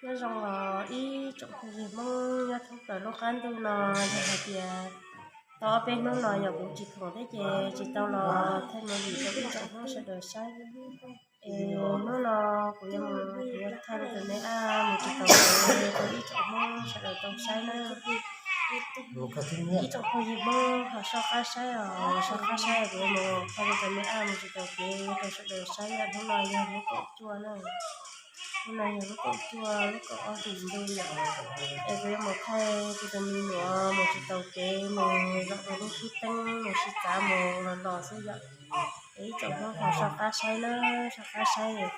Nyob zoo os ib tsoom phooj ywg Hmoob nyob thoob plaws lub qab ntuj no, yog hais tias tau ob peb hnub no yog kuv tsis khoom thiab ces tsis tau los thaij movie rau ib tsoom Hmoob sawv daws saib. Es hnub no kuv yuav mus, kuv yuav thaij kuv tus me ab mus tsis taus kev rau ib tsoom Hmoob sawv daws tau saib na. Ib tsoom phooj ywg Hmoob ho soj qab saib os, soj qab saib kuv yuav mus thaij kuv tus me ab mus tsis taus kev rau sawv daws saib. Hnub no yog lub kaum cuaj na, hnub no yog lub kaum cuaj lub kaum ob hlis ntuj yom. Es kuv yuav mus thaij kuv tus me nyuam mus tsis taus kev, mus zaum rau lub khib teeb mus sib txav mus los los xwb yom. Es ib tsoom Hmoob ho soj qab saib na, soj qab saib.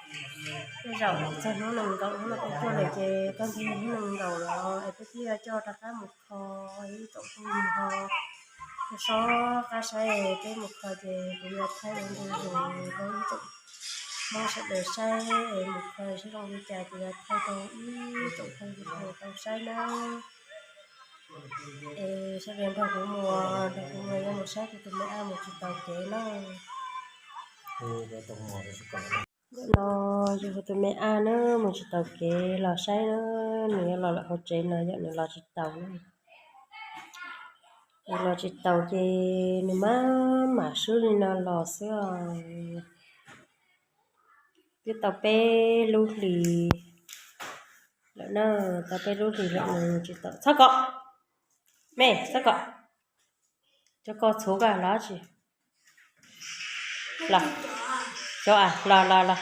Tej zaum txog hnub nees nkaum, hnub no kaum cuaj lawm ces tag nrho hnub nees nkaum lawm es peb twb yuav coj rov qab mus kho. Ib tsoom phooj ywg ho soj qab saib peb mus kho ces kuv yuav thaij ua ntu zus rau ib tsoom Hmoob sawv daws saib es mus kho seb zoo li cas ces yuav thaij rau ib tsoom phooj ywg tau saib na. Es sawv daws nrog kuv mus, nrog kuv mus yuav mus saib kuv tus me ab mus tsis taus kev na. Ntawm no yog kuv tus me ab na, mus tsis taus kev los saib na, nws yuav los lawm hauv tsev no yom, nws los tsis taus na. Nws los tsis taus ces nws mam mam swb li no los xwb os. Twb tau peb lub hlis lawm na, tau peb lub hlis lawm nws tsis taus. Txhob kom, me txhob kom, cov ko txhuv koj los tsis los, cov a los los los.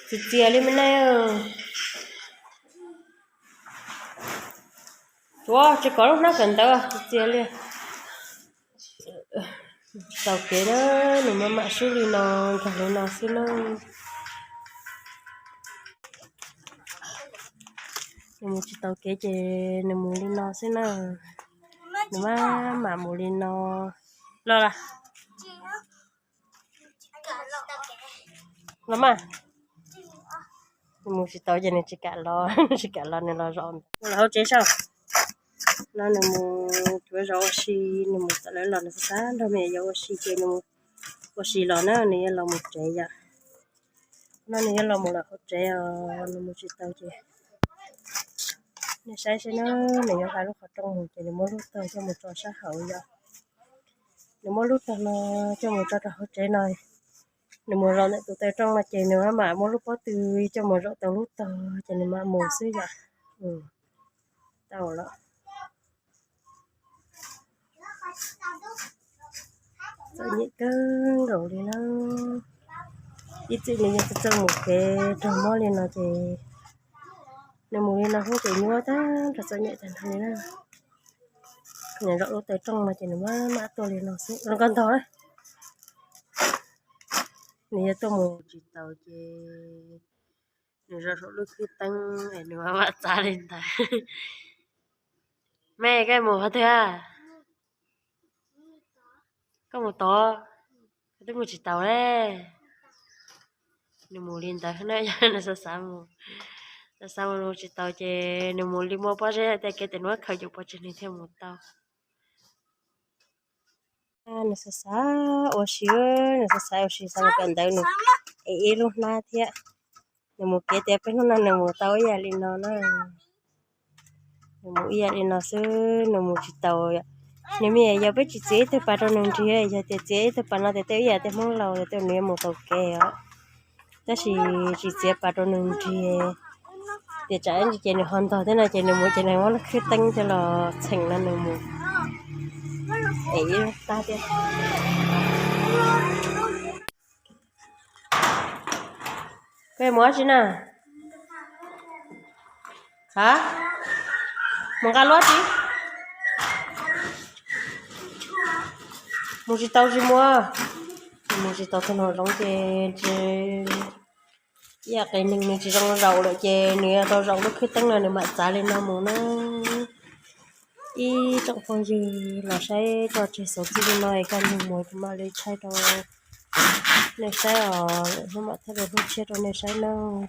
Txias txias li me ne. Tuav tsis kom lub hnab kawm ntawv txias txias li. Tsis taus kev na, nws mam mam swb li no, nkaus li no xwb na. Nws mus tsis taus kev ces nws mus li no xwb na. Nws mam mam mus li no. Los los. Los mas. Nws mus tsis tau ces nws tsis kam los, tsis kam los nws los zaum ntawd. Mus lawm hauv tsev saib. No nws mus cuav zos ua si, nws mus tom lawv los nws xav xav nrog me nyuam yaus ua si ces nws mus ua si los na, nws yuav los mus tsev yom. No nws yuav los mus lawm hauv tsev os, nws mus tsis tau ces nej saib seb na, nws yuav hla lub qhov rooj mus ces nws muab lub tog coj mus tso sab hauv yom. Nws muab lub tog no coj mus tso rau hauv tsev no. Nws mus zaum ntawm tus taw rooj no ces nws mam muab lub pob tw coj mus zaum tau lub tog ces nws mam mus xwb yom. Tau lawm. Txom nyem kawg nkaus li na. Ib txwm nws yog txawj mus kev raug mob li no ces nws mus li no hnub ces nyuaj tag nrho, txom nyem tag nrho li na. Nws zaum lub taw rooj no ces nws mam mam tuaj li no xwb, zoo nkauj ntog. Nws yog tuaj mus tsis taus ces nws zaum saum lub khwb teeb es nws mam mam txav li ntawd. Me, koj mus qhov twg a? Koj mus tod, koj twb mus tsis taus li. Nws mus li ntawd na, yog nws xav xav mus, xav xav mus mus tsis taus ces nws mus li muaj pob zeb tias kev tes nuab khaws cum pov tseg nws thiaj mus tau. Nws xav xav ua si, nws xav xav ua si xav mus kawm ntawv nws ev ib lub hnab thiab. Nws mus kev tias peb hnub no nws mus tau ib yam li no na. Nws mus ib yam li no xwb, nws mus tsis taus. Nws me nyuam yaus peb tsis txiav ib tug pas rau nws nrig, yog tias txiav ib tug pas no tias tej ib yam tej Hmoob laus tias nws yuav mus taus kev os. Tab sis tsis txiav pas rau nws nrig, tias tsam ib ntsis ces nws ho ntog thiab no ces nws mus ces nws muab lub khwb teeb coj los txheem no nws mus ev ib lub hnab thiab. Koj mus dab tsi na? Ha? Mus nqa lub tsi? Mus tsis tau tsis muaj. Mus tsis tau txog nraum zoov ces ntshe ib yam qias neeg nws tsis zoo zaum lawm ces nws yuav tau zaum lub khwb teeb no nws mam txav li no mus na. Ib tsoom phooj ywg los saib tso tseg xov xwm li no es kaj ntug mus kuv mam li thaij rau nej saib os, lwm hnub mam thaij rau hnub tshiab rau nej saib nawb.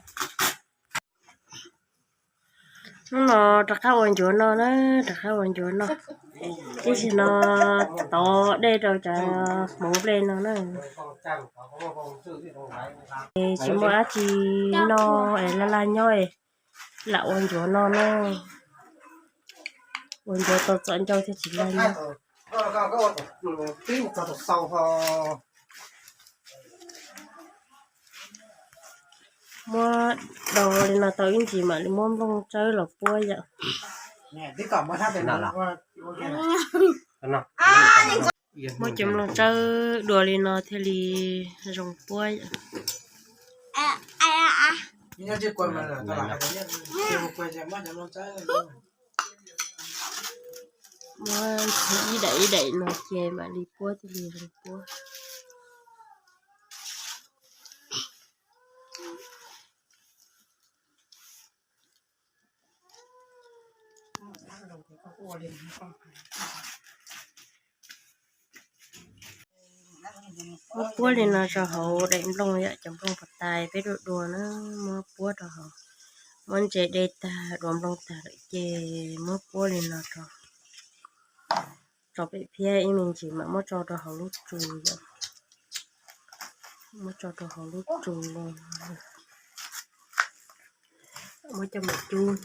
Hnub no rov qab ua ncuav noj na, rov qab ua ncuav noj. Ib zaug no tov dej rau cov hmoov nplej no na. Tsis muaj dab tsi noj es laj laj nyob es lam ua ncuav no na. Ua ncuav tau txom ncauj thiaj tsis laj nyob. Muab do li no tau ib ntsis mam li muab nplooj tsawb los puab yom. Muab cov nplooj tsawb dua li no thiaj li zoo puab yom. Muab ib daim ib daim no ces mam li puab thiaj li zoo puab. Muab puab li no rau hauv daim nplooj yom, cov nplooj pas tais peb dua dua na, muab puab rau hauv. Muab ntses de tag dua nplooj tag lawm ces muab puab li no rau, tso pem phiab ib me ntsis mam muab tso rau hauv lub tsu yom. Muab tso rau hauv lub tsu, muab coj mus cub.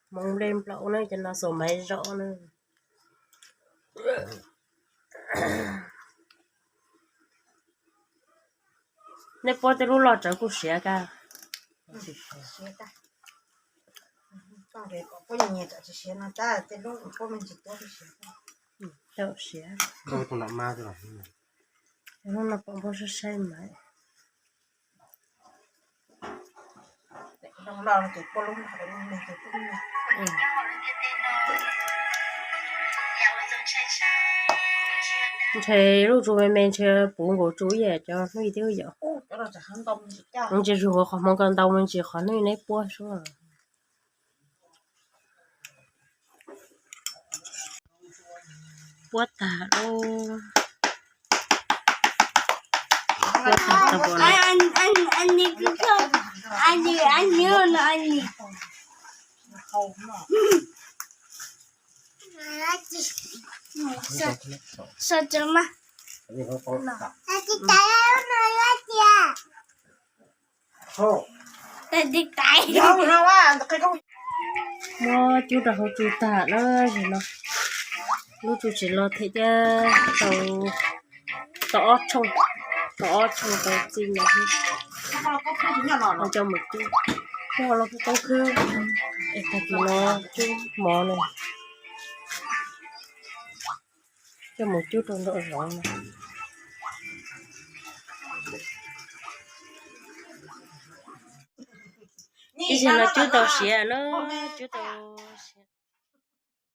Hmoov nplej nplaum na, cov no xuas maiv zom na. Nej puab tej lub loj tsawv kuj siav kawg. Siav. Lub no pom npau saib saib mas. Ntshe lub tsu me me ntshe puv nkaus tsu ib yam cov hnub ib thiab yom. Ntsis zug qhov hmoov ko ntau me ntsis qhov hnub neb puab suab. Puab tag lauj. Puab tag tau pom no. Muab cub rau hauv tsu tag na, no lub tsu tsis los thiab, tau ob tshooj, tau ob tshooj tau txij no. Coj mus cub, coj los cub qoob khwb, es tag kis no cub mov no, coj mus cub rau nraum zoov no. Ib zaug no cub tau siav na, cub tau siav.